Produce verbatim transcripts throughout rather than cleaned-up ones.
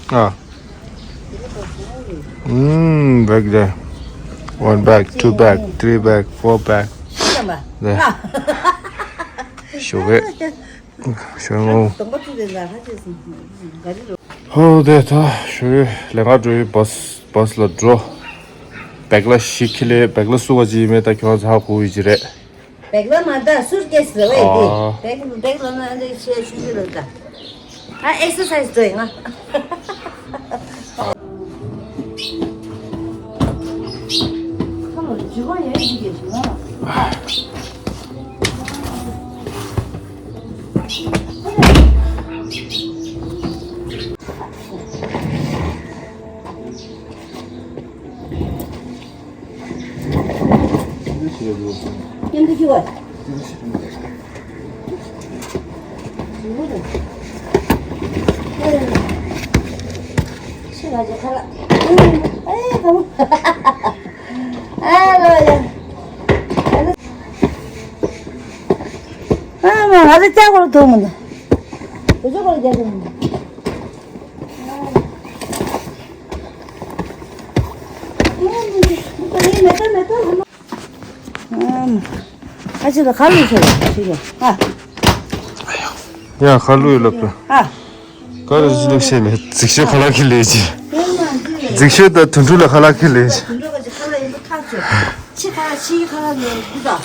Ah. Mm, bag there. One bag, two bag, three bag, four bag. There. Sure. Sure. ཧོ་དེ་ད་ཞུ་ལས་ང་འགྲོ་ཡི་བཱས་བཱས་ལ་འགྲོ། བེག་ལ་ཤི་ཁི་ལེ་བེག་ལ་སུ་བ་ཅི་མེད་ད་ཁྱོད་ཚ་ཁུ་ཡི་ཅི་རེད། བེག་ལ་མ་ད་སུར་ཀེས་རེད་བས་དེ། ཨ། བེག་བེག་ལ་ན་ཨ་འདྲ་ཤེས་ཆུ་ཆུ་རེད་ད། ཨ་ཨེག་སར་སའིས་འགྲོ་ཡི་ང་། ཁ་ལོ་ཇི་གོ་ཡ་ཡི་གེ་ཞུ་ན། ཨ་ཅི་ལ་ཁ་ལུས་ཤོར་ཤི་ཡ། ཨ། ཡ་ཁ་ལུས་ལབ་ཏུ། ཨ། ག་རེ་ཟི་ལུག་ཤེས་ལེ་རྫིག་ཤོས་ཁ་ལག་གི་ལས་ཅི། རྫིག་ཤོས་ད་དུད་འགྲོ་ལ་ཁ་ལག་གི་ལས་ཅི། དུད་འགྲོ་ག་ཅི་ཁ་ལག་ཡིན་པ་ཐག་ཆོད། ཕྱི་ཁ་ལག་ཕྱིའི་ཁ་ལག་ནས་འདི་དང་།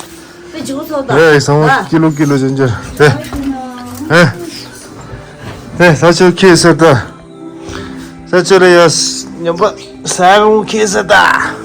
པེ་ཇི་གོ་ཚོ་དང་། ཡ་ཡི་སང་བ་ཀི་ལོ་ཀི་ལོ་ཅན་ཅན་དེ། ཨེ། ཨེ་ས་ཆུ་ཁྱེད་ཟེར་ད། ས་ཆུ་རེ་ཡ་ཉམས་པ་ས་གོང་ཁྱེད་ཟེར་ད།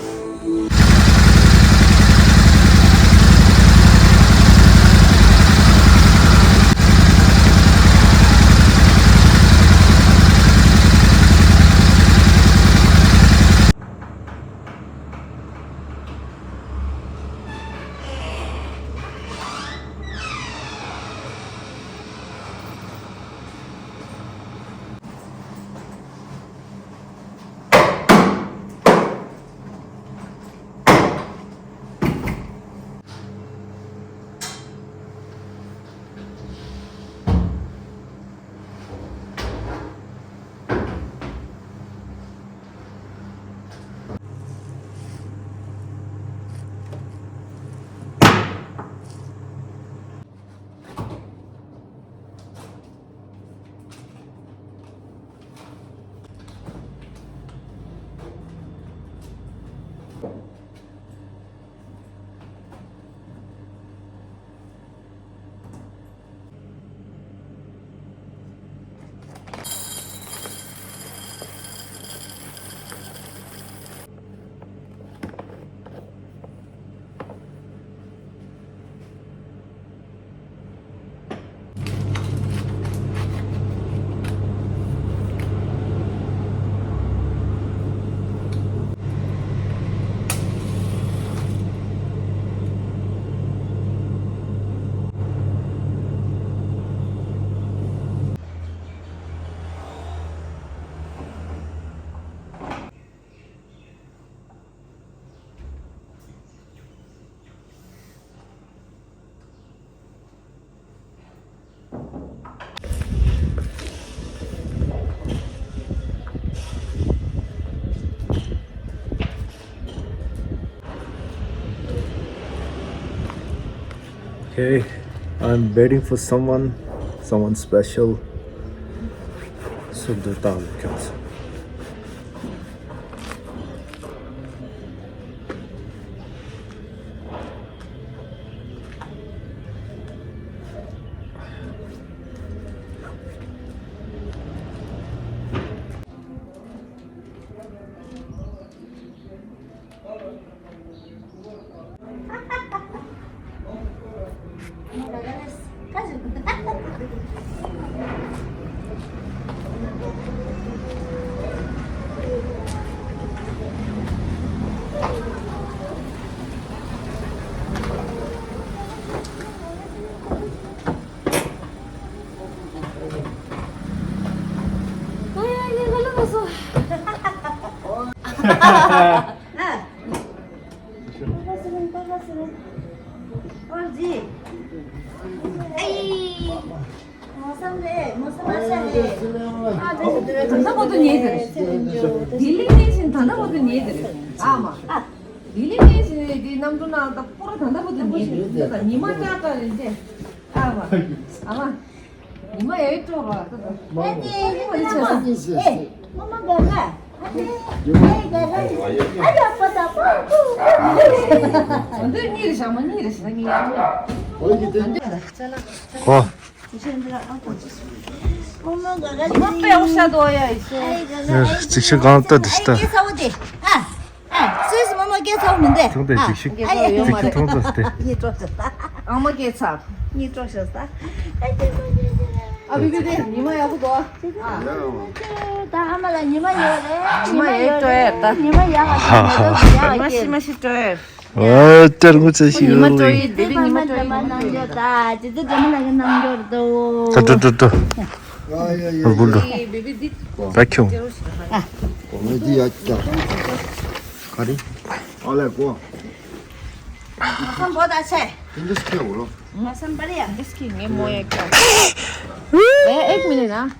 Okay, I'm waiting for someone, someone special. So the town comes. ད་ལྟ་བར་དུ་ཉལ་དེ་རེད། ལྡི་ལི་གནས་ཆེན་ད་ལྟ་བར་དུ་ཉལ་དེ་རེད། ཨ་མ། ལྡི་ལི་གནས་ཆེན་ནས་འདི་གནམ་གྲུ་ནང་ད་པུ་ར་ད་ལྟ་བར་དུ་ཉལ་དེ་རེད། ད་ཉི་མ་ཀྱག་ཀྱག་རེད་དེ། ཨ་མ། ཨ་མ། ཉི་མ་ཡལ་འགྲོ་ར་ད་ད། ཨ་ཏི་ཉི་མ་ཡལ་ཆགས་སོང་། ཨེ། མ་མ་ག་ག་འདི་གཉིས་རེད་ཤག་མ་གཉིས་རེད་ཤག་ད་གཉིས་ཡག་པོ། གོ། ཅིག་ཤོད་གང་ལྟ་དུ་ཤི་ད། ཨ། ཨ། སུས་མོ་མོ་སྐད་ཚ་བོ་མི་འདུག་ཚང་དེ་ཅིག་ཤོད། ཨ། ཅིག་ཤོད་ཐོང་ཙམ་སྟེ། གཉིད་དཀྲོག་ཤག་ཨ་མ་སྐད་ཚ། གཉིད་དཀྲོག་ཤག་ཨ། ཨ་བི་བི་བི་ཉི་མ་ཡག་པོ་འདུག་ཨ། ད་ཨ་མ་ལ་ཉི་མ་ཡོད་རེད། ཉི་མ་ཡག་ཏོ་ཡ་ད། ཉི་མ་ཡག་ཡག་ཡག་མ་ཤི་མ་ཤི་ཏོ་ཡ། ཨ་ཏེར་ངུ་ཙེ་ཤི་ཡོད་ལེ། བེ་བི་ཉི་མ་ཏོ་ཡི་བེ་བི་ཉི་མ་ཏོ་ཡི་ནང་འཇོག་ད། ཇི་ཏི་འདྲ་མ་ལ་གི་ནང་འཇོག་ཏོ། ཏོ་ཏོ་ཏོ་ཏོ། ཨ་ཡ་ཡ། ཨ་བུ་ལོ། བེ་བི་འདི། ད་ཁྱོད། ཨ། ཨོ་མེ་འདི་ཡ་ཀྱ། ག་རེ། ཨ་ལེ་གོ། མ་སམ་བོ་ད་ཆེ། དེ་འདྲ་སྐྱེ་འོ་ལོ། མ་སམ་པ་རེ་ཡ་འདི་སྐྱེ་ངས་མོ་ཡ་ཀྱ། ཨེ་ཨེག་མི་ནི་ན།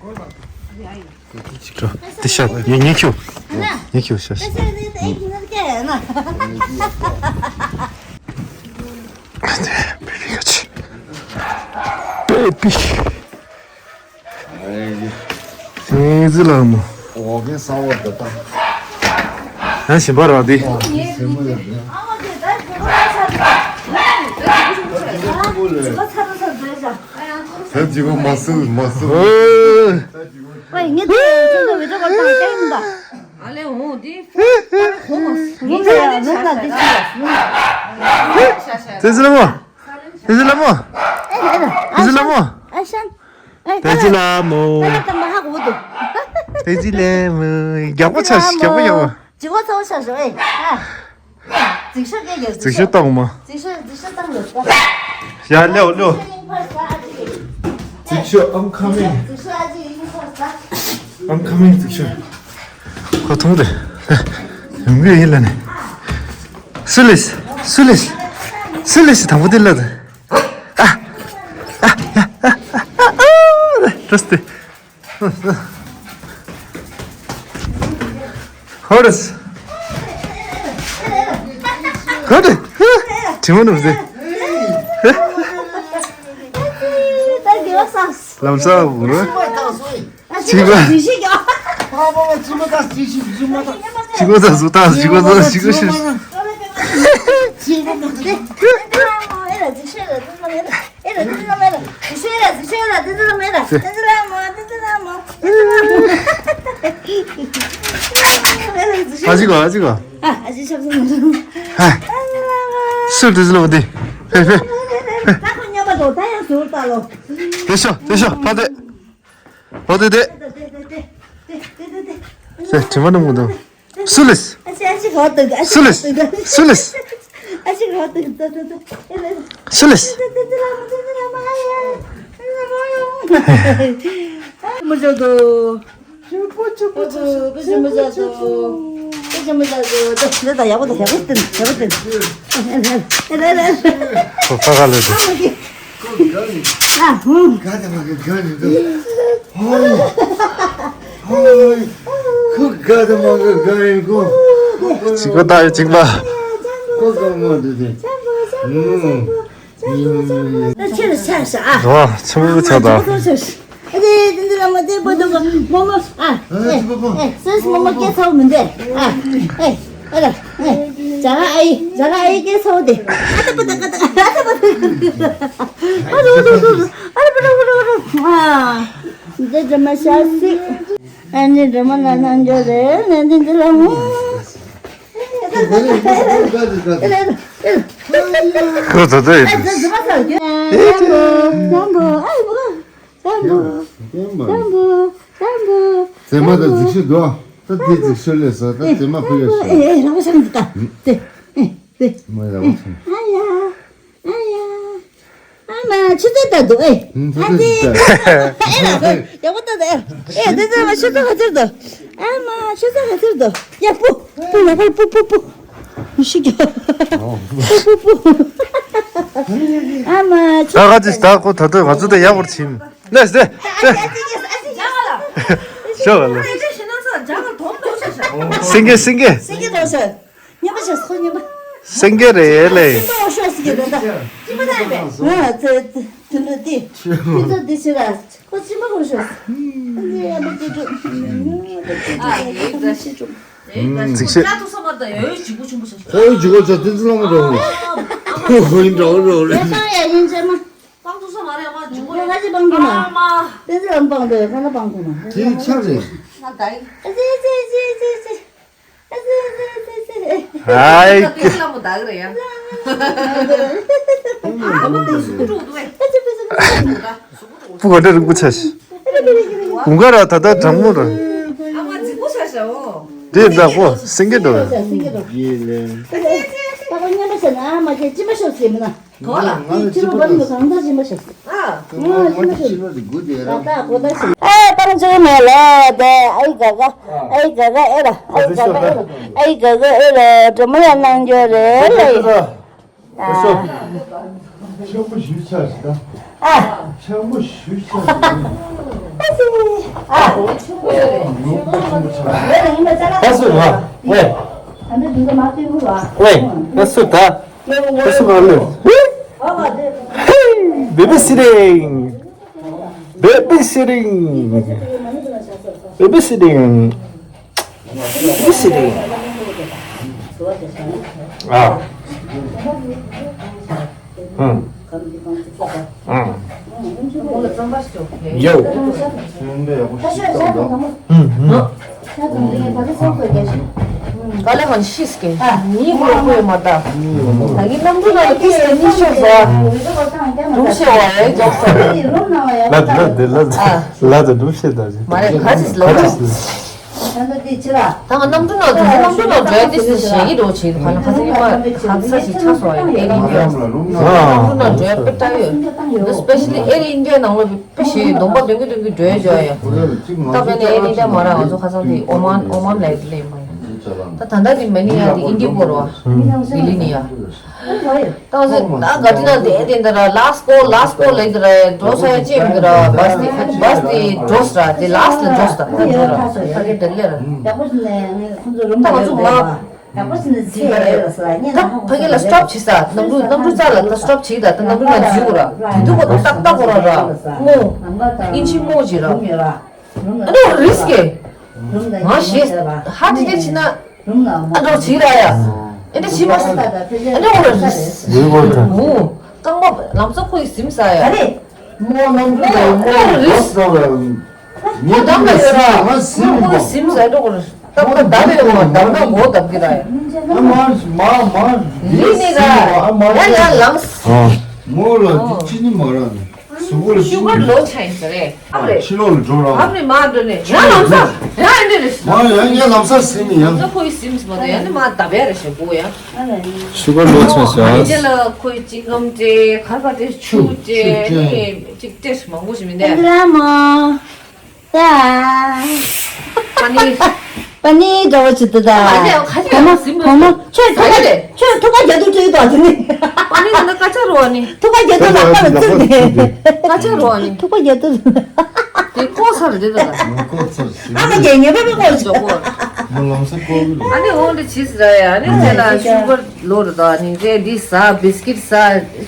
ཏི་ཤ་ཡེ་ཉེ་ཁྱོ། ཉེ་ཁྱོ་ཤ་ཤ། པེ་པི་ག་ཆི། པེ་པི། ཨེ་ཟི་ལ་མོ། འོ་གེ་ས་འོ་ད་ད། ཡང་ཞིམ་པ་ར་དེ། ད་ཅི་གོ་མ་སུ་མ་སུ། ཨོ། ཝེ་ངེད་ཚོ་ཚོ་བི་ཌིའོ་ཀོལ་བཏང་སྟེ་ཡིན་པ། ཨ་ལེ་འོང་འདི་ཧོ་མོ་ངེད་ཚོ་ཡང་རུམ་ལ་འདི་ཤི་ཡ། ཏེ་ཙི་ལ་མོ། ཏེ་ཙི་ལ་མོ། ཨེ་ཨེ་ཨེ། ཏེ་ཙི་ལ་མོ། ཨ་ཤང་། ཨེ་ཏེ་ཙི་ལ་མོ། ཨེ་ལ་ཏ་མ་ཧ་གོ་འདུག་ཏེ་ཙི་ལ་མོ། རྒྱག་པོ་ཆགས་ཤིག་རྒྱག་པོ་རྒྱག་པོ། ཅི་གོ་ཚ་བོ་ཤ་ཤོ་ཨེ། ཨ། རྫིག་ཤོས་སྐད་རྒྱག་རྫིག་ཤོས་བཏང་མ། རྫིག་ཤོས་རྫིག་ཤོས་བཏང་དགོས་ས། ཡ་ལེའོ་ལེའོ། རྫིག་ཤོས་I'm coming། རྫིག་ཤོས་ཨ་ཅེ་ཡིན་ཁོ་ས། I'm coming རྫིག་ཤོས། ཁོ་མཐོང་དེ། ཡོང་གི་ཡིན་ལ་ནི། སུ་ལེས། སུ་ལེས། སུ་ལེས་དང་པོ་དེ་ལ་དེ། ཨ། ཨ། ཨ། ཨ། ཨ། ཧོ་རེས། ཧོ་རེ། དྲི་མ་ནུབ་ཟེ། ལམ་སང་བུ་རེ། ཅི་ག་ཅི་ག་ཅི་ག་ད་ཟུ་ད་ཅི་ག་ད་ཅི་ག་ཤི། ཨེ་ལ་ཅི་ཤེས་ལ་ཏི་ཙི་ལ་མེ་ལ། ཨེ་ལ་ཏི་ཙི་ལ་མེ་ལ། ཏི་ཙི་ལ་མེ་ལ། ཏི་ཙི་ལ་མེ་ལ། ཏི་ཙི་ལ་མོ། ཏི་ཙི་ལ་མོ། ཨ་ཅི་གོ་ཨ་ཅི་གོ། ཨ་ཅི་ཤབ་སོང་། ཧ། སུ་ཏི་ཙི་ལ་མོ་དེ། ཧེ་ཧེ། ད་ཁོ་ཉོ་པ་དོ་ད་ཡང་ཟུར་ད་ལོ། དེ་ཤོ་དེ་ཤོ་ཕ་དེ། ཨོ་དེ་དེ། དེ་དེ་དེ་དེ་དེ་དེ་དེ། དྲི་མ་ནུ་མོ་དང་། སུ་ལེས། ཨ་ཅི་ཨ་ཅི་གོ་དུ་ག་སུ་ལེས། སུ་ལེས། ཨ་ཅི་གོ་དུ་ག་དེ་དེ་དེ། སུ་ལེས། དེ་དེ་དེ་ལ་མོ་དེ་དེ་ལ་མ་ཡ། མོ་ཇོ་དོ། ཆུ་པོ་ཆུ་པོ་ཆུ་པོ་ཆུ་པོ་ཆུ་པོ་ཆུ་པོ། ཆུ་པོ་ཆུ་པོ་ཆུ་པོ། དེ་ད་ཡག་པོ་དང་ཡག་པོ་བསྟན་ཡག་པོ་བསྟན། ཁོ་ཁ་ཁ་ལོས་དེ། ཨ་ཧུ། ག་དེ་མ་གི་ག་ནི་ག་ཧོ་ཧོ། ཁོ་ག་དེ་མ་གི་ག་ཡིན་གོ། ཅིག་པ་ད་ཡོད་ཅིག་པ། ཁོ་ག་མ་དེ་དེ། ཨུམ། ད་ཁྱེད་ལ་ཆ་ཤ་ཨ། རོ་ཆུ་མོ་ཆ་ད། ཨ་དེ་དེ་འདི་ལ་མ་དེ་པོ་དེ་པོ་མོ་མོ་ཨ། ཨེ་ཨེ་སོ་སོ་མོ་མོ་སྐད་ཚ་བོ་མི་འདུག་ཨ་ཨེ་ཨེ་ལ་ཨེ། ཇ་ག་ཨའི་ཇ་ག་ཨའི་སྐད་ཚ་བོ་དེ། ཨ་ད་པ་ད་ཀ་ད་ཨ་ད་པ་ད་ཀ་ད། ཨ་རོ་རོ་རོ་རོ། ཨ་རོ་པ་རོ་པ་རོ་པ་རོ། ཨ། འདི་འདྲ་མ་ཤ་སི། ཨ་ནི་འདྲ་མ་ལ་ནང་འཇོག་རེད་ནས་འདི་འདི་ལ་མོ། ཁོ་ཚོ་ཚོ་ཡིན། ཙེ་མ་ད་རྫིག་ཤོས་འདུག་ད་དེ་རྫིག་ཤོས་ལས་ས་ད་ཙེ་མ་ཕུ་ཡོད་ཤོས། ཨེ་ཨེ་ར་བ་ཤ་མི་ད་ཏེ་ཨེ་ཏེ། མ་ར་བ་ཤ་མི། ཨ་ཡ། ཨ་ཡ། ཨ་མ་ཆུ་ཚོད་ད་འདུག་ཨེ། ཨ་ཙི། ཨེ་ལ་ཡག་པོ་ད་ད་ཨེ། ཨེ་དེ་ཚོ་མ་ཆུ་ཚོད་ག་ཚོད་འདུག་ཨ་མ་ཆུ་ཚོད་ག་ཚོད་འདུག་ཡ་པུ་པུ་ཡ་པུ་པུ་པུ། མི་ཤི་རྒྱ། པུ་པུ་པུ། ཨ་མ་ཆུ་ད་ག་ཚོད་ད་ཁོ་ད་ད་ང་ཚོ་ད་ཡག་པོ་ཕྱིན། ལས་དེ་དེ། ཤོག་ལ། སེང་གེ་སེང་གེ། སེང་གེ་དོ་ཤོག་ཉི་མ་ཤོག་སེང་གེ་དོ་ཤོག་ཉི་མ། སེང་གེ་རེད་ལེ། སེང་གེ་དོ་ཤོག་སེང་གེ་དོ་ད། ཅི་མ་ད་ཡིན་པས། ང་ཚེ་དེ་འདྲ་དེ། ཁྱི་ཚོ་དེ་ཕྱི་ལ་ཁོ་ཅི་མ་གོ་ཤོག་ཨ་ནི་ཡ་མ་ཅི་ཀྲུག་ཨ་ཡིག་ད་ཤི་ཀྲུག་ཅིག་ཤི། ཅ་ཐུ་ས་མ་ད་ཡོད་ཇི་གུ་ཆུང་པོ་ཤ་ཤ། ཨོ་ཇི་གུ་ཆ་དེ་ཚོ་ལ་མ་འགྲོ། ཨོ་ཡིན་འགྲོ་འགྲོ་རེད། ཡ་ཡ་ཡིན་ཅེ་མ། པང་ཐུག་ས་མ་རེད་ཨ་མ་ཇུ་གུ་ང་ཅི་པང་ཐུག་མ། ཨ་མ། དེ་ཚོ་ལ་པང་ཐུག་ཁ་ན་པང་ཐུག་མ། དེ་ཆ་རེད། ང་ད་ཡིན། ཨ་ཙི་ཙི་ཙི་ཙི་ཙི། ཨ་ཙི་ཙི་ཙི་ཙི། ཧའི། ད་དེ་ལ་མོ་ད་གི་རེད་ཡ། ཨ་མ་ཟུག་འགྲོ་འདུག་ཨེ། ཨ་ཙི་ཙི་ཙི་ཙི། ད་ཟུག་འགྲོ། སྤུ་ག་འདྲ་རིང་པོ་ཆ་ཤི། དགུན་ཁ་ར་ད་ལྟ་གྲང་མོ་ར། ཨ་མ་རྫིག་པོ་ཆ་ཤ་འོ། དེ་འདྲ་གོ་སེང་གེ་འགྲོ། སེང་གེ་འགྲོ། ཡེ་ལེ། ད་གོ་ཉན་པ་བྱས་ན་ཨ་མ་ཁྱེད་ཅི་མ་ཤོར་ཟེར་མི་ན། དོ་ལ། ཁྱེད་ཅི་མ་བ་ནི་གང་ལྟར་ཅི་མ་ཤོར། ཨ། ང་ཅི་མ་ཤོར། ད་ལྟ་གོ་ད་ཤི། ཨ་པང་ཅི་མེད་ལ་དེ་ཨའི་ག་ག་ཨའི་ག་ག་ཨེ་ལ་ཨའི་ག་ག་ཨེ་ལ་ཨའི་ག་ག་ཨེ་ལ་སྒྲོལ་མ་ཡང་གནང་རྒྱུ་རེད་ལ་ཡི། ཨ། ཆེན་པོ་ཞུ་ཆ་ཞིག་དང་། ཨ། ཆེན་པོ་ཞུ་ཆ་ཞིག་དང་། ཨ། ལུང་པ་ཆེན་པོ་ཆགས། ད་སུ་ར། ཝེ། ཝེ། ད་སུ་ད། ད་སུ་ག་ལེ། བེ་བེ་སི་རིང་། བེ་བེ་སི་རིང་། བེ་བེ་སི་རིང་། ཨ། ཨང་། ཨང་། ཡོ། ཨང་། ག་ལེ་མ་ཤིས་ཀྱི། ཉི་གོ་གོ་མ་ད། ད་གི་གནམ་གྲུ་ན་ལ་ཏིས་ཀྱི་ཉི་ཤོ་ཟ། དུང་ཤེ་བ་ཡ་རྒྱོག་ས། ལ་ལ་དེ་ལ་ལ་དུང་ཤེ་ད་ཅི། མ་རེད་ཁ་ཅིས་ལ་ལ། ད་ང་གནམ་གྲུ་ནང་དུ་གནམ་གྲུ་ནང་འགྲོ་ཡ་དེ་སུ་ཞེ་གི་འགྲོ་བྱེད་ག་ལ་ཁ་སང་ཉི་མ་ཁ་ས་ཞིག་ཆགས་སོང་ཡ་ཨེར་ཨིན་ཌི་ཡ། གནམ་གྲུ་ནང་འགྲོ་ཡ་དཔེ་དྲག་ཡོད། སི་པེ་ཤ་ལི་ཨེར་ཨིན་ཌི་ཡ་ནང་ལོགས་དཔེ་ཞེ་གདོང་པ་འདོན་གི་འདོན་གི་འགྲོ་ཡ་འཇོག་ཡ། ད་དཔེ་ནས་ཨེར་ཨིན་ཌི་ཡ་མ་རག་ང་ཚོ་ཁ་སང་དེ་ཨོ་མན་ཨོ་མན་ལ་ཡ་དེ་ལེན་པ་ཡ། ད་ད་ལྟ་དེ་མ་ནི་ཡ་དེ་ཨིན་ཌི་གོ་ར་ལི་ལི་ནི་ཡ། ད་ང་ཚོ་ད་ག་དུས་ན་དེ་དེ་འདི་ར་ལཱ་སི་ཀོ་ལཱ་སི་ཀོ་ལེགས་འདི་ར་འགྲོ་ས་ཡ་ཅི་ཡོད་འདི་ར་བཱ་སི་དེ་བཱ་སི་དེ་འགྲོ་ས་ར་དེ་ལཱ་སི་ལ་འགྲོ་ས་ད་འགྲོ་ར་ཕ་གི་དེ་ལེ་ར། ད་ང་ཚོ་ང་ད་ཕ་གི་ལ་སི་ཊོབ་བྱེད་ས་གནམ་གྲུ་གནམ་གྲུ་རྩ་ལ་ད་སི་ཊོབ་བྱེད་ད་ད་གནམ་གྲུ་ལ་འཛུལ་དགོས་ར་དེ་དུས་གོ་ད་ཏག་ཏག་གོ་ར་ར་སྔོ་ཨིན་ཆི་སྔོ་བྱེད་ར། ཨ་ནི་རིས་ཀེ། ང་ཞེས་ཧ་ཅི་ཅི་ཕྱིན་ན་ཨ་འགྲོ་བྱིས་ར་ཡ། ཨེ་འདྲ་བྱིས་མ་སོང་། ཨ་ནི་འོ་ར་རིས། འོ་རྐང་པ་ལམ་སང་ཁོ་ཡི་ཟིམ་ས་ཡ། རྨོ་གནམ་གྲུ་དང་རྨོ་རིས། ངས་འདམ་ལ་ཡོད་ར། ཁོ་ཟིམ་ས་ཡ་འགྲོ་གོ་ར། ཏག་ཏག་འདམ་ཡོད་མ་འདམ་ན་མགོ་འདམ་གི་ར་ཡ། ཨ་མ་མ་མ་རིས་ནི་ར། ཡ་ཡ་ལངས། མོ་ལ་འདི་ཅི་ནི་མ་ར་ནི། གཟུགས་པོ་ལ་ཤུ་གར་ལོ་ཆ་ཡིན་ས་རེད། ཨ་རེད། ཕྱི་ལོགས་ལ་འགྲོ་ར། ཨ་རེད་མ་འགྲོ་ནས་ཡང་ལམ་སང་ཡང་ཨེ་འདྲ་རེད། མ་ཡང་ཡང་ལམ་སང་ཟིན་ནས་ཡང་། ད་ཁོ་ཡི་ཟིན་མ་དང་ཡང་ནི་མ་ད་བས་རེད་ཞེས་གོ་ཡ། ཤུ་གར་ལོ་ཆ་ཤ། དེ་ལ་ཁོ་ཡི་ཅིང་ཀམ་ཏེ་གར་ག་ཏེ་ཆུ་ཏེ་ནི་ཅིག་ཏེ་མང་པོ་ཞིག་མིན་ཏེ། ཨ་ནི། པ་ནི་འདྲ་བོ་ཅིག་འདུག་ད། ཨ་ནི་ཁ་ཤས་གོང་མ་ཟིན་མོད། གོང་མ་ཁྱོད་ཐུག་པ་ཁྱོད་ཐུག་པ་རྒྱག་ཏུ་བྲོས་འདུག་དེ་ནི། པ་ནི་ང་ད་སྐད་ཆ་རོ་ཨ་ནི། ཐུག་པ་རྒྱག་ཏུ་ལག་པ་ལ་བཙུགས་ནས། སྐད་ཆ་རོ་ཨ་ནི། ཐུག་པ་རྒྱག་ཏུ། དེ་ལྐོག་ཚར་རེད་ད། ལྐོག་ཚར་ཟིན། ཨ་མ་རྒྱག་ངེས་པ་མི་ལྐོག་ཆོག་གོ། མོ་ལམ་སང་ལྐོག་གི་རེད། ཨ་ནི་འོང་དེ་བྱིས་ར་ཡ་ཨ་ནི་དེ་ལ་ཤུ་གར་ལོ་རེད་ད་ཨ་ནི་རེད་འདི་ཟ་བིས་ཀིད་ཟ་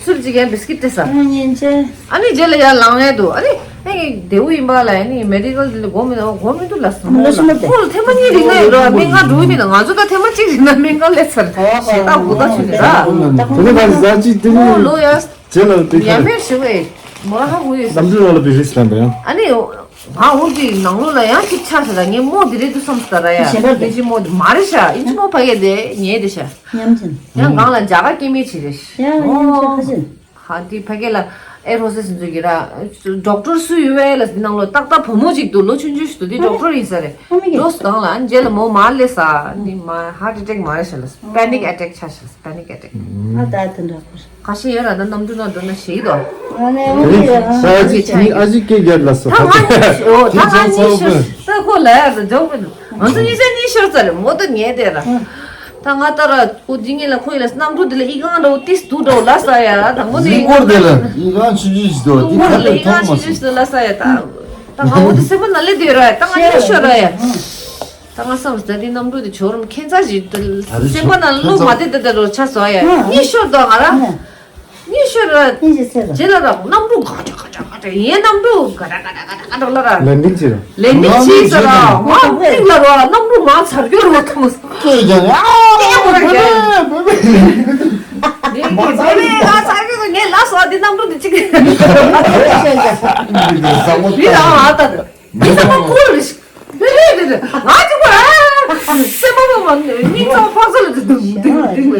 ཚུར་ཅིག་ཡང་བིས་ཀིད་དེ་ཟ། ཨ་ནི་རྗེས་ལ་ཡར་ལངས་ཡས་འདུག་ཨ་ནི། ཨེ་རྡེའུ་ཡིན་པ་ལ་ཨེ་ནི་མེ་ཌི་ཀལ་དེ་ལ་གོ་མི་འདུག་གོ་མི་འདུག་ལ་སོང་ལ་ཁོ་ལ་ཐེངས་མ་གཉིས་རིག་ན་ཡོད་ར་སྨན་ཁང་འགྲོ་གི་མི་འདུག་ང་ཚོ་ད་ཐེངས་མ་གཅིག་རིག་ན་སྨན་ཁང་སླེབས་ཚར་ཞེ་ད་གུ་ད་ཆུ་ནི་ར། དེ་ནི་ང་ཟ་ཅིག་དེ་ནི་ལོ་ཡ་རྗེས་ལ་དེ་ཡ་ཁར་མེར་ཞུ་བས་མོ་ར་ཧ་གོ་ཡོད་ས། ནམ་རྒྱུན་ལ་ལ་བི་རིས་ལན་པ་ཡང་། ཨ་ནི་ང་འོང་གི་ནང་ལོགས་ལ་ཡང་གཅིག་ཆགས་ས་ད་ངས་མོ་དེ་རེད་འདུག་བསམ་ས་ད་ར་ཡ་ཨིན་ཇི་མོ་དེ་མ་རེད་ཤ་ཨིན་ཇི་མོ་ཕ་གི་དེ་ཉེ་དེ་ཤ་ཡང་གང་ལ་འཇག་ག་སྐྱེ་མེད་ཅི་རེད་ཤ་ཡང་ཨིན་ཇི་ཁ་ཅིན། ཧ་དེ་ཕ་གི་ལ་ཨེ་རོ་སེ་སི་འཛུལ་གི་ར། ཌོག་ཊར་སུ་ཡོད་བས་ལ་འདི་ནང་ལོ་ཏག་ཏག་བུ་མོ་ཅིག་འདུག་ལོ་ཆུང་ཆུང་ཞིག་འདུག་དེ་ཌོག་ཊར་ཡིན་ས་རེད། འགྲོ་སོང་ལ་རྗེས་ལ་མོ་མར་སླེབས་ས་འདི་མ་ཧར་ཊི་ཨེ་ཊེག་མ་རེད་ཤ་ལ་པེ་ནིག་ཨེ་ཊེག་ཆགས་ཤག་པེ་ནིག་ཨེ་ཊེག་ཨ་ད་དེ་འདྲ་ཁ་ཤས་ཡོད་ར་ད་གནམ་གྲུ་ནང་འགྲོ་ན་ཞིག་དོ། ཨ་ནི་ཨ་ཅི་ཨ་ཅི་སྐད་རྒྱབ་ལ་སོ་ད་ང་གཉིས་ཤོར་ད་ཁོ་ལ་ཡ་ད་འཇོག་མི་འདུག་ང་ཚོ་གཉིས་ཆ་གཉིས་ཤོར་ཚར་རེད་མོ་ད་ཉལ་བསྡད་ར། ད་ང་ལྟར་ཁོ་འཇིགས་ངེས་ལ་ཁོ་ཡི་ལ་གནམ་གྲུ་དེ་ལ་ཨི་ཁང་འདྲ་བོ་ཏིས་འདུག་འདྲ་བོ་ལ་ས་ཡ། དང་པོ་ནི་གཟིགས་སྐོར་དེ་ལ་ཨི་ཁང་ཆུང་ཆུང་ཞིག་འདུག་དེ་གཟིགས་སྐོར་ཁ་དེ་ལ་ཨི་ཁང་མཐོང་མ་ཆུང་ཆུང་ཞིག་ལ་ས་ཡ། ད་ད་ང་འོ་དེ་སེམས་པ་ནང་ལེ་དེ་ར་ཡ། ད་ང་གཉིད་ཤོར་ར་ཡ། ད་ང་བསམ་ཟ་དེ་གནམ་གྲུ་དེ་ཇོ་རུམ་ཁྱད་མཚར་ཞིག་སེམས་པ་ནང་བློ་མ་བདེ་དེ་དེ་རོ་ཆ་བཟོ་ཡ། གཉིད་ཤོར་དོ་ང་ར། གཉིད་ཤོར་ར། གཉིད་ཤོར་ར། རྗེས་ལ་ར་གནམ་གྲུ་ག་ཅག་ག་ཅག་ག་ཅག་ཡའི་གནམ་གྲུ་ག་ཅག་ག་ཅག་ག་ཅག་ལ་ར། ལན་ཏིང་ཅི་ར། ལན་ཏིང་ཅི་ཟེར་ར། ང་ཏིང་ལ་ར་གནམ་གྲུ་མ་ཚར་རྒྱུ་ར་ཐོང་། ཁྱེད་ཀྱང་ཨ། ཨེ་མོ་ར་ཀྱང་། ངས་ངས་ཚར་རྒྱུ་ངས་ལ་སོ་དེ་གནམ་གྲུ་དེ་གཅིག་རི་ར་ཨ་ད། མི་ཚང་མ་ཁུར་རེ་ཞིག་རེ་རེ་རེ་རེ། ང་གཅིག་པ་ཨ། སེམས་པ་མ་མ་སྙིང་ཚང་མ་ཕག་ཚ་ལ་དུ་དུ་དུ་དུ།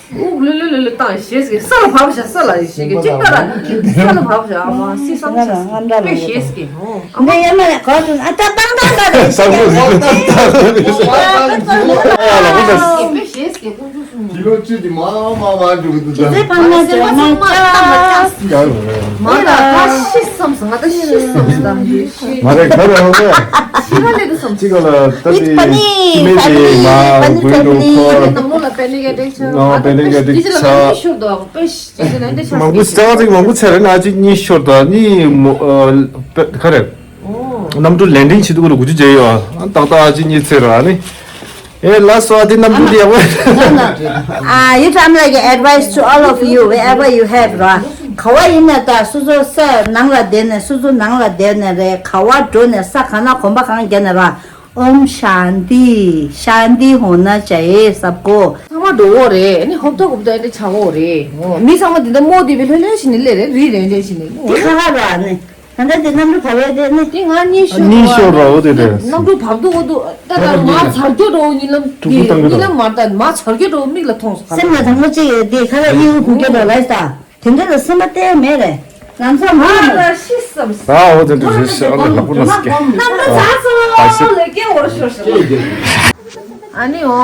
ཨུག་ལུ་ལུ་ལུ་ལུ་བཏང་ཞེས་ཀྱི་ས་ལ་བབས་ཤ། ས་ལ་ཞེས་ཀྱི་གཅིག་ལྟ་ལ་ས་ལ་བབས་ཤ། ཨ་མ་སི་སང་ཆ་དཔེ་ཞེས་ཀྱི་ཧོ། ཨ་མ་ཡ་མ་གོ་དུ་ཨ་ཏ་པང་པང་པ་རེ་ཞེས་ཀྱི། ས་ལ་བབས་ཤ། དཔེ་ཞེས་ཀྱི་ཀུན་སྤྱོད་སུ། དེ་ལོ་བཅུ་དེ་མ་མ་མ་འཇུག་གི་འདུག་ད། ཚེ་ཕ་མ་ཚེ་མ་ཚང་མ་ཏང་མ་ཅག་མ་ད་ད་ཤི་བསམ་སོང་། ང་ད་ཤི་བསམ་སོང་། ད་ཤི་མ་རེད་ག་རེ་ཧོ་ག་ཤི་མ་ལེ་དུ་སོང་། ཅི་ག་ལ་ད་དེ་པ་ནི་ཅི་མེད་པ་དེ་ནི་མ་པ་ནི་དགོས་པ་འདུག་ནི་ཁོ། ནམ་ལོ་ལ་པེ་ནི་ག་དྲེག་ཆ། ཨོ་པེ་ནི་ག་དྲེག་ཆ། ཤོར་དོ་པེ་ཤི་ཅི་ཅི་ནན་དེ་ཆ་མང་པོ་ས་ཚིགས་མང་པོ་ཚེ་རེ་ན་ཅི་གཉིས་ཤོར་དོ་ནི་མོ་ཨ་ག་རེ། གནམ་གྲུ་ལན་ཏིང་བྱེད་དུས་སྐོར་ལ་དགུ་བཅུ་བརྗེས་ཡོད། ཨ་ཏག་ཏག་ཅིག་གཉིད་ཚེ་ར་ནི། ཨེ་ལ་སོ་ཨ་དེ་གནམ་གྲུ་དེ་ཡག་པོ། ཨ་ཡུ་ཊམ་ལ་གི་advice to all of you wherever you have ར། ག་བ་ཡིན་ན་ད་སོ་སོ་ས་ནང་ལ་བསྡད་ནས་སོ་སོ་ནང་ལ་བསྡད་ནས་རེད། ག་བ་འགྲོ་ནས་ས་ག་ན་གོམ་པ་གང་བརྒྱབ་ན་ར། ཨོམ་ཤཱན་ཏི་ཤཱན་ཏི་ཧོ་ན་ཅ་ཨེ་སབ་གོ། ཚང་མ་འགྲོ་འོ་རེད། ཨ་ནི་ཧོབ་ཏོ་ཧོབ་ཏོ་ཨེ་འདྲ་ཆགས་འོ་རེད། མི་ཚང་མ་འདི་ད་མོ་དེ་བི་ལྷོད་ལྷོད་ཞིག་ནི་ལེ་རེད། རི་རེད་རེད་ཞིག་ནི། དེ་ཁ་ཁ་ར་ནི། ད་ལྟ་དེ་གནམ་གྲུ་བབས་ཡ་དེ་ནི། དེ་ང་གཉིད་ཤོར་གཉིད་ཤོར་ར་འོ་དེ་རེད། གནམ་གྲུ་བབས་འདུག་འོ་འདུག་ད་ལྟ་ང་ཚར་གྱོ་འགྲོ་གཉིད་ལམ་གྲུ་གུ་བཏང་གི་གཉིད་ལམ་མ་ད་མ་ཚར་གྱོ་འགྲོ་མིག་ལ་མཐོང་སོང་། སེམས་ལ་དང་པོ་གཅིག་ཡོད་དེ་ཁ་ལ་ཡིའུ་གུ་གྱོ་འགྲོ་ལ་ས། དེ་འདྲ་ལ་སེམས་པ་གཏད་མེད་རེད། ལམ་སང་མ་ལ་ཤི་བསམ། ཨ་འོ་དེ་འདྲ་རེད་ཤི་ཨ་ལ་ལ་པོ་ལ་སི་ཀེ། གནམ་གྲུ་ཚར་སོང་ལ་སྐྱེ་བོར་ཤོར་ཤོར། ཨ་ནི་འོ།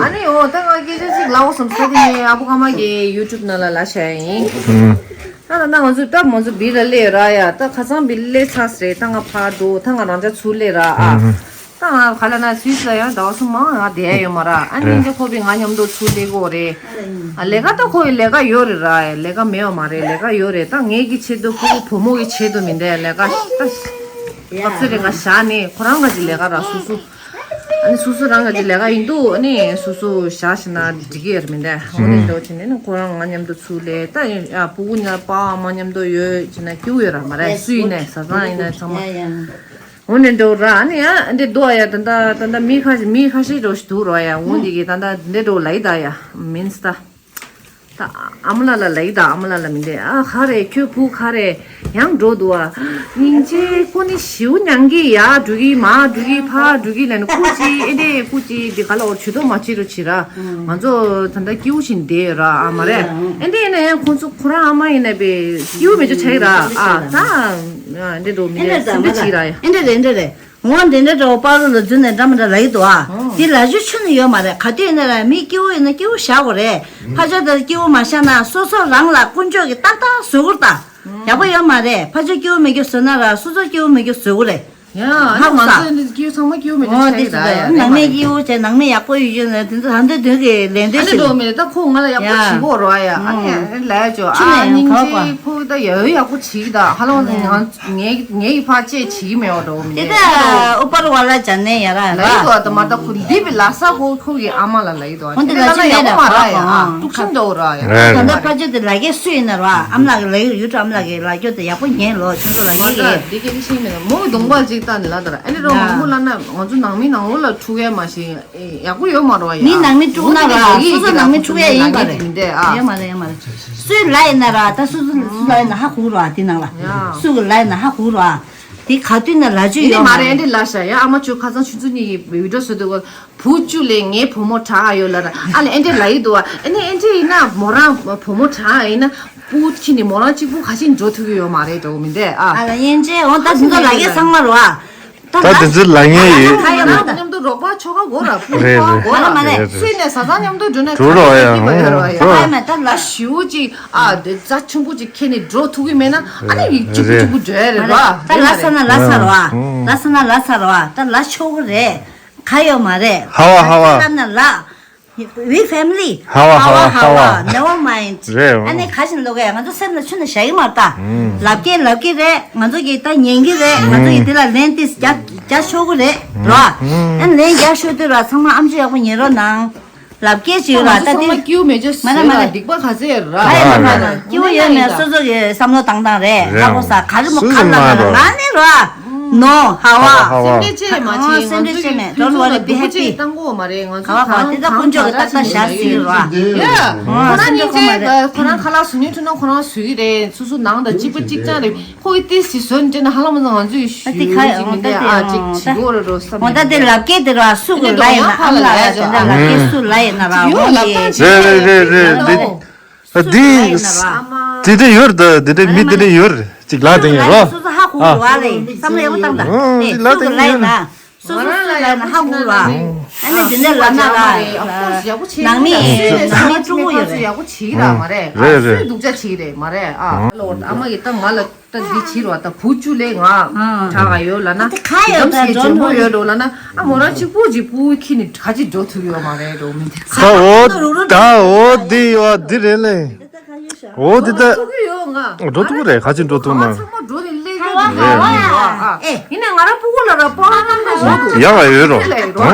ཨ་ནི་འོ་ད་ང་སྐད་ཆ་ཞིག་ལབ་འོ་བསམ་ས་དེ་ནི་ཨ་བུ་ཀ་མ་གི་ཡུ་ཊུབ་ནང་ལ་ལ་བྱས་ཡིན། ཨ་ད་ང་ཚོ་ད་ང་ཚོ་བི་ལ་སླེབས་ར་ཡ། ད་ཁ་སང་བི་ལ་སླེབས་ཚར་རེད། ད་ང་ཕར་འགྲོ། ད་ང་རང་ཅག་ཚུར་སླེབས་ར་ཨ། ད་ང་ག་ལ་ན་སུད་སི་ལ་ཡང་ཟླ་བ་གསུམ་མང་ང་བསྡད་ཡོད་མ་ར། ཨ་ནི་ཨེ། འདི་ཁོ་བི་ང་མཉམ་དུ་ཚུར་སླེབས་གོ་རེད། ཨ་ལས་ཀ་ད་ཁོ་ཡི་ལས་ཀ་ཡོད་རེད་ར། ལས་ཀ་མེད་བ་མ་རེད། ལས་ཀ་ཡོད་རེད། ད་ངེད་ཀྱི་ཆེད་དུ་ཕྲུ་གུ་བུ་མོ་གི་ཆེད་དུ་མི་འདྲ་ལས་ཀ་ད་སྐབས་སུ་རེ་ང་བཞག་ནས་ཁོ་རང་ག་ཅི་ལས་ཀ་ར་སུ་སུ། ཨ་ནི་སོ་སོ་རང་གི་ལས་ཀ་ཡིན་འདུག་ཨ་ནི་སོ་སོ་བཞག་ཤི་ན་འགྲིག་གི་ཡོད་མི་འདུག་འོ་ནི་ཨུམ། འདྲ་བོ་བྱས་ནས་ནི་ཁོ་རང་ང་མཉམ་དུ་ཚུར་སླེབས། ད་ཡིན་ཨ་སྤུ་གུ་ནི་པ་ཨ་མ་མཉམ་དུ་ཡོད་བྱས་ན་སྐྱིད་པོ་ཡོད་ར་མ་རེད། སུ་ཡིན་ནའི་བཟའ་ཚང་ཡིན་ནའི་ཚང་མ། ཡ་ཡ། འོ་ནི་འདྲ་བོ་ར་ཨ་ནི་ཡ་འདི་འདུག་ཨ་ཡ། ད་ད་ད་ད་མི་ཁ་ཤས་མི་ཁ་ཤས་འདྲ་བོ་ཞིག་འདུག་ར་ཡ། འོ་འདི་གི་ད་ད་འདི་འདྲ་བོ་ལ་ཡི་ད་ཡ་མིན་སི་ད། ད་ཨ་མ་ལགས་ལ་ལབ་ཡི་ད། ཨ་མ་ལགས་ལ་མི་འདྲ་ཨ། ག་རེ་ཁྱོད་བུ་ག་རེ་ཡང་འགྲོ་འདུག་ཨ། སྙིང་རྗེ་ཁོ་ནི་ཞེའུ་མྱང་གི་ཡར་འགྲོ་གི་མར་འགྲོ་གི་ཕར་འགྲོ་གི་ལབ་ནས་སྐུ་མཁྱེན་ཨེ་འདྲས་སྐུ་མཁྱེན་འདི་ག་ལ་འོ་ཇུས་གཏོགས་མ་བྱེད་རོགས་བྱེད་ར། ང་ཚོ་ད་ལྟ་སྐྱིད་པོ་ཞིག་བསྡད་ཡོད་ར་ཨ་མ་རེད། ཨེ་འདྲས་ཡིན་ན་ཡང་ཁོང་ཚོ་ཁོ་རང་ཨ་མ་ཡིན་ན་པའི་སྐྱིད་པོ་མེད་ཆོག་ཆགས་ཀྱི་ར་ཨ། ད་ཨེ་འདྲས་འགྲོ་མི་འདྲ་སེམས་པ་བྱེད་ར་ཡ། ཨེ་འདྲས་རེད་ཨེ་འདྲས་རེད། ངོ་འདི་འདྲ་འདྲ་བོ་པ་རུ་ལ་འཛུལ་ནས་འདྲ་མི་འདྲ་ལབ་ཀྱི་འདུག་ཨ། ཨོ། དེ་ལབ་རྒྱུ་ཆུ་ནི་ཡོད་མ་རེད། ག་དུས་ཡིན་ན་ར་མི་སྐྱིད་པོ་ཡིན་ན་སྐྱིད་པོ་བཞག་དགོས་རེད། ཕར་ཕྱོགས་དེར་སྐྱིད་པོ་མ་བཞག་ན་སོ་སོ་རང་ལ་ཀུན་སྤྱོད་ཀྱི་ཏག་ཏག་བཟོ་དགོས་རེད་ད། ཡག་པོ་ཡོད་མ་རེད། ཕར་ཕྱོགས་སྐྱིད་པོ་མི་སྐྱིད་བཟོས་ན་ར་སོ་སོ་སྐྱིད་པོ་མི་སྐྱིད་བཟོ་དགོས་རེད། ཡ། ཨ་ནི་ཧ་གོ་ས། ང་ཚོ་ནི་སྐྱིད་པོ་ཚང་མ་སྐྱིད་པོ་མེད་ཨོ་ཆགས་དེ་ཡོད་ད་ཡ། ནང་མི་སྐྱིད་པོ་བྱས་ནང་མི་ཡག་པོ་ཡོད་རྒྱུ་ན་དེ་ཚོ་ཧ་འདོད་དོན་གྱི་ལས་འདོད་ཨ་ནི་ཆེ་འགྲོ་མི་རེད། ད་ཁོ་ང་ལ་ཡག་པོ་ཡ། བྱེད་དགོས་རོགས་ཡ། ཨ་ནི་ཨ་ནི་ལས་ཅོ་ཨ་ཆུ་ནས་སྙིང་ཡང་རྗེ་ཁོ་ད་ཡ་ཡག་པོ་བྱེད་ད་ཧ་ལོ་ང་། ངའི་ངའི་ཕ་ཅེ་བྱེད་ཀྱི་མེད་པ་འདྲ་བོ་མི་དེ་འདྲ་ད་ཨུ་པར་ཝ་ལ་ཇ་ནེ་ཡ་ར་ལ་ཡི་དོ་ད་མ་ད་ཁུ་འདི་བི་ལ་ས་ཁོ་ཁོ་གི་ཨ་མ་ལ་ལ་ཡི་དོ་ཁོ་འདི་ལ་ཅི་མེད་ད་ཡག་པོ་མ་ར་ཡ། ཨ་དཀྲུག་ཤིང་འདྲ་བོ་ར་ཡ། ད་ད་ཕ་ཅོ་དེ་ལ་གེ་སུ་ཡིན་ན་ར་ཨ་མ་ལ་གི་ལ་ཡུ་ཡུ་ཏུ་ཨ་མ་ལ་གི་ལ་ཅོ་དེ་ཡག་པོ་ཉན་ལོ་ཁྱོད་ཚོ་ལ་ཉན་གི། འདི་སྐད་ཆ་ཤེས་མེད་ན་མོ་གི་གདོང་པ་ཅིག་ལྟ་ནི་ལ་ད་ར་ཨ་ནི་རོ་མང་པོ་ལ་ན་ང་ཚོ་ནང་མི་ནང་ལོགས་ལ་འཁྲུག་ཡ་མ་ཤེས། ཡག་པོ་ཡོད་མ་རེད་ཡ། མི་ནང་མི་དཀྲུག་ན་ར་སོ་སོ་ནང་མི་དཀྲུག་ཡ་ཡིན་པ་རེད། ཡོད་མ་རེད་ཡོད་མ་རེད། སུའི་ལ་ཡིན་ན་ར་ད་སུ་སུ་སུ་ལ་ཡིན་ན་ཧ་གོ་ར་དེ་ནང་ལ་སུ་གི་ལ་ཡིན་ན་ཧ་གོ་ར་དེ་ག་དུས་ན་ལ་ཅུ་ཡོད་མ་རེད། འདི་ལ་ཤ་ཡ་ཨ་མ་ཆུ་ཁ་སང་ཆུ་ཚོད་གཉིས་ཀྱི་བི་ཌིའོ་བཟོ་དུས་བུ་བཅུ་ལས་ངའི་བུ་མོ་གྲགས་ཡོད་ལ་ར་ཨ་ལ་ཨེ་འདྲས་ལ་ཡི་འདུག་ཨ། ཨེ་ནས་ཨེ་འདྲས་ཡིན་ན་མོ་རང་བུ་མོ་གྲགས་ཡིན་ན་སྤུ་གུ་ཁྱི་ནི་མོ་རང་གཅིག་པུ་ག་ཤིན་འགྲོ་ཐུབ་ཀྱི་ཡོད་མ་རེད་འགྲོ་མི་འདས་ཨ། ཨ་ལ་ཡན་ཆད་འོ་ད་དུང་ད་ལ་གེ་ཚང་མ་རོ་ཨ། ད་དེ་ཚོ་ལ་ངེས་ཡོད། ད་ཡང་ང་མཉམ་དུ་རོགས་པ་ཆོ་ག་གོ་ར་སྤུ་རེད་གོ་ར་རེད་མ་རེད། རེད་རེད། སུས་ནས་བཟའ་ཚང་མཉམ་དུ་འགྲོ་ན་གྲུ་རོགས་ཡ་ཧུང་རོགས་ཡ། ད་ཡང་མེད་ད་ལ་ཞུ་ཅིག་ཨ་དེ་རྩ་ཆུང་པོ་ཅིག་ཁྱེར་ནས་འགྲོ་ཐུབ་ཀྱི་མེད་ན་ཨ་ནི་ཡིག་གཅིག་པུ་གཅིག་པུ་འགྲོ་ཡ་རེད་ར། ད་ལ་ས་ན་ལ་ས་རོ་ཨ། ལ་ས་ན་ལ་ས་རོ་ཨ། ད་ལ་ཆོག་གི་རེད། ག་ཡོད་མ་རེད། ཧ་བ་ཧ་བ། ལབ་ན་ལ། We family. ཧ་བ་ཧ་བ་ཧ་བ། Never mind. རེད། ཨ་ནི་ག་ཞིག་ལོ་གས་ང་ཚོ་སེམས་ལ་ཆུ་ན་བཞག་གི་མ་རེད་ད། ལབ་ཀྱི་ལབ་ཀྱི་རེད། ང་ཚོ་གི་ད་ཉན་གྱི་རེད། ང་ཚོ་གི་དེ་ལ་ལན་ཏིས་རྒྱག་རྒྱག་ཤོག་གི་རེད་རོ། ཨ་ནི་ལན་རྒྱག་ཤོག་དུས་ར་ཚང་མ་ཨམ་ཆི་ཡག་པོ་ཉན་རོགས་གནང་། ལབ་སྐད་ཅིག་ཡོད་ལ་ད་དེ། ང་ཚོ་ཚང་མ་སྐྱིད་པོ་མེད་ཆ་མ་རེད་མ་རེད། སྡིག་པ་ག་ཚད་ར། ག་ཡོད་མ་རེད། སྐྱིད་པོ་ཡོད་མེད་སོ་སོ་གི་བསམ་བློ་བཏང་སྟངས་རེད། རེད། ཧ་གོ་ས་ག་རེ་མོ་ག་ལ་ལ་ལ་ནི་རོ། No ཧ་བ། ཧ་བ། སེམས་ཁྲལ་བྱེད་མ་བྱེད། ང་ཚོ་སེམས་ཁྲལ་བྱེད་མེད། Don't worry, be happy. བཏང་གོ་མ་རེད། ང་ཚོ་ག་བ་ག་བ་དེ་ད་དཀོན་མཆོག་གི་ཏག་ཏག་བཞག་ཟིག་རོ། ཡ། ཁོ་རང་གཉིས་ཀ་ཁོ་རང་ཁ་ལག་བཟོ་ནི་ཐུབ་ན་ཁོ་རང་བཟོ་གི་རེད། སོ་སོ་ནང་དང་གཅིག་པ་གཅིག་རྐྱང་རེད། ཁོ་ཡི་ཏིས་ཅི་བཟོ་ནི་དྲན་ན་ཧ་ལམ་ང་ཚོ་ཡི་ཨ་ཏི་ཁ་ཡོང་ད་ཏི་ཡོང་ད་ཏི་ལབ་སྐད་དེ་ར་སུ་གི་ལ་ཡིན་ན་ཨ་མ་ལ་ཡ་དེ་འདྲ་ལབ་སྐད་སུ་ལ་ཡིན་ན་ར་ཡོ་ལབ་སྟངས་ཅི་རེད་རེད་རེད་རེད། འདི་འདི་འདི་འདྲ་ཡོད་རེད། ད་འདི་འདྲ་མི་འདི་འདྲ་ཡོད་རེད། ཅིག་ལ་དེ་ཡིན་རོ། སུ་སུ་ཧ་གོ་བ་ལེ་བསམ་བློ་ཡག་པོ་བཏང་ད། ཨ་ཏི་ལ་དེ་ཡིན། སུ་སུ་སུ་ལ་ཡིན་ན་ཧ་གོ་བ། ཨ་ནི་འདི་འདྲ་ལབ་ན་ར་ནང་མི་ནང་མི་སྤྲོ་པོ་ཡོད་རེད། ཡག་པོ་བྱེད་ཀྱི་ར་མ་རེད། ཨ་སུས་སྡུག་ཅག་བྱེད་ཀྱི་རེད་མ་རེད། ཨ་ལོ་ཨ་མ་ཡི་ད་ང་ལ། ད་འདི་བྱེད་རོགས། ད་བུ་བཅུ་ལས་ང་དྲག་ག་ཡོད་ལ་ན། ད་ག་ཡོད་ད་ལམ་སེ་འཇོན་པོ་ཡོད་འགྲོ་ལ་ན། ཨ་མོ་རང་གཅིག་པུ་གཅིག་པུ་ཁྱི་ནི་ག་ཅི་འགྲོ་ཐུབ་ཡོད་མ་རེད་འགྲོ་མི་འདི། ཁ་འོ་ད་འོ་འདི་ཡོད་འདི་རེད་ལེ། འོ་འདི་ད་འགྲོ་ཐུབ་ཀྱི་རེད། ག་ཅི་འགྲོ་ཐུབ་མ། ཚང་མ་འགྲོ་ནི་ལས་ཡོད་འདི་རེད་ཨ། ཡིན་ནའི་ང་རང་སྤུ་གུ་ལ་ར་སྤོ་ལོ་གནང་ན་འགྲོ་ཐུབ་ཡག་ཡོད་རོ། ལས་རོ།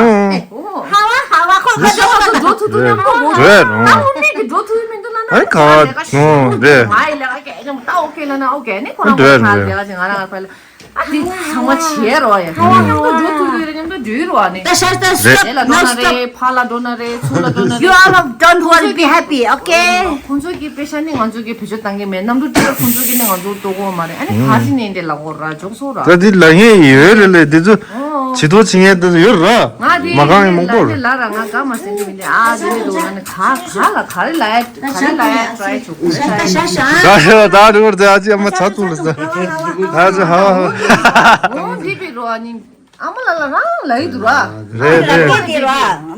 ཧ་བ་ཧ་བ་ཁོ་ཁ་ཤོ་ཁ་འགྲོ་ཐུབ་ཐུབ་ཉམ་པོ་འགྲོ། རེད་རོ། ཨ་ཁོ་མིག་གི་འགྲོ་ཐུབ་མི་འདུག་ལ་ན། ཨ་ཁ་བ་ནོ་རེད། ང་ཡི་ལས་ཀ་གས་ཉམ་ད་ཨོ་ཁེ་ལ་ན་ཨོ་ཁེ་ནི་ཁོ་རང་རེད་ཁ་རེད། ལས་ཀ་ཅིག་ང་རང་ང་ཕ་ལ་ཨ་དེ་ཚང་མ་བྱེད་རོ་ཡ། ཁ་བ་ཉམ་པོ་འགྲོ་ཐུབ་ཡོད་རེད། ཉམ་པོ་འགྲོ་རོ་ཨ་ནི། ད་ཤ་ད་རེད་ལ་འགྲོ་ན་རེད། ཕ་ལ་འགྲོ་ན་རེད། ཚུར་ལ་འགྲོ་ན་རེད། You all don't worry, be happy, okay? ཁོང་ཚོ་གི་པེ་ཤ་ནི་ང་ཚོ་གི་བེད་སྤྱོད་བཏང་གི་མེད། གནམ་གྲུ་ཏི་ལ་ཁོང་ཚོ་གི་ནི་ང་ཚོ་ལྟོ་གོ་མ་རེད། ཨ་ནི་ག་ཅི་ནས་འདི་ལ་གོ་ར་འཇོག་སོ་ར། ད་འདི་ལ་ངས་ཡོད་རེད་ལེ། འདི་ཚོ་ཨོ། བྱེད་ཐོག་བྱེད་ངས་འདི་ཚོ་ཡོད་ར། ང་འདི་མ་གང་ཡིན་མང་པོ་ལ་རེད། ལ་ར་ང་ག་མ་སེམས་ཀྱི་མི་འདི་ཨ་འདི་ནི་འདུག་ང་ནི་ག་ག་ལ་ག་རེ་ལ་ཡ་ག་རེ་ལ་ཡ་ཊ་རའི་བྱུག་ག་རེ་ལ་ཡ། ད་ཤ་ད་རེད་བར་དེ་ཨ་ཅེ་ཨ་མ་ཚ་ཐུག་ལ་ས། ཨ་ཅེ་ཧ་ཧ། འོ་འདི་པི་རོ་ཨ་ནི། ཨ་མ་ལ་ལ་རང་ལ་ཡི་འདུག་ར། རེད་རེད། ལ་དེ་ར་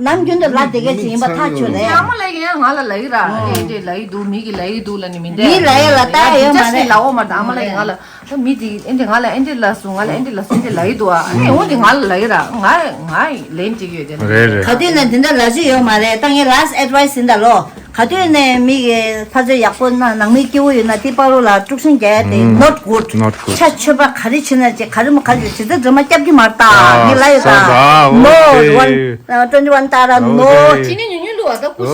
ནམ་རྒྱུན་དུ་ལ་དེ་ག་ཅིག་ཡིན་པ་ཐག་ཆོད་རེད། ཨ་མ་ལ་ཡིན་ང་ལ་ལ་ཡི་ར། ཨེ་འདྲས་ལ་ཡི་འདུག་མི་གི་ལ་ཡི་འདུག་ལ་ནི་མི་འདྲ། མི་ལ་ཡི་ལ་ལྟ་ཡོད་མ་རེད། ལ་འོ་མ་ད་ཨ་མ་ལ་ཡི་ང་ལ་ད་མི་དེ་ཨེ་འདྲས་ང་ལ་ཨེ་འདྲས་ལ་སུ་ང་ལ་ཨེ་འདྲས་ལ་སུ་འདྲས་ལ་ཡི་འདུག་ཨ་ནི་འོ་དེ་ང་ལ་ལ་ཡི་ར། ང་ང་ལན་ཅིག་ཡོད་དེ་ལ། རེད་རེད། ག་དུས་ནས་དེ་འདྲ་ལ་སུ་ཡོད་མ་རེད། ད་ངའི་last advice ཡིན་ད་ལོ། ག་དུས་ནས་མི་གི་ཕ་ཚོད་ཡག་པོ་ན་ནང་མི་སྐྱིད་པོ་ཡོད་ན་དེ་པ་རོ་ལ་དཀྲུག་ཤིང་རྒྱག་ཡ་དེ་not good. Not good. ཆ་ཆོད་པ་ག་རེ་བྱེད་ན་ཅེ་ག་རེ་མོ་ག་རེ་བྱེད་ཚེ་འཛིན་མ་སྐྱབས་ཀྱི་མ་རེད་ད། ངི་ལ་ཡོད་ད། No one twenty one ཏ་ར་no. ཅི་ནི་ཉུ་ཉུ་ལུ་བ་ད་ཀུ་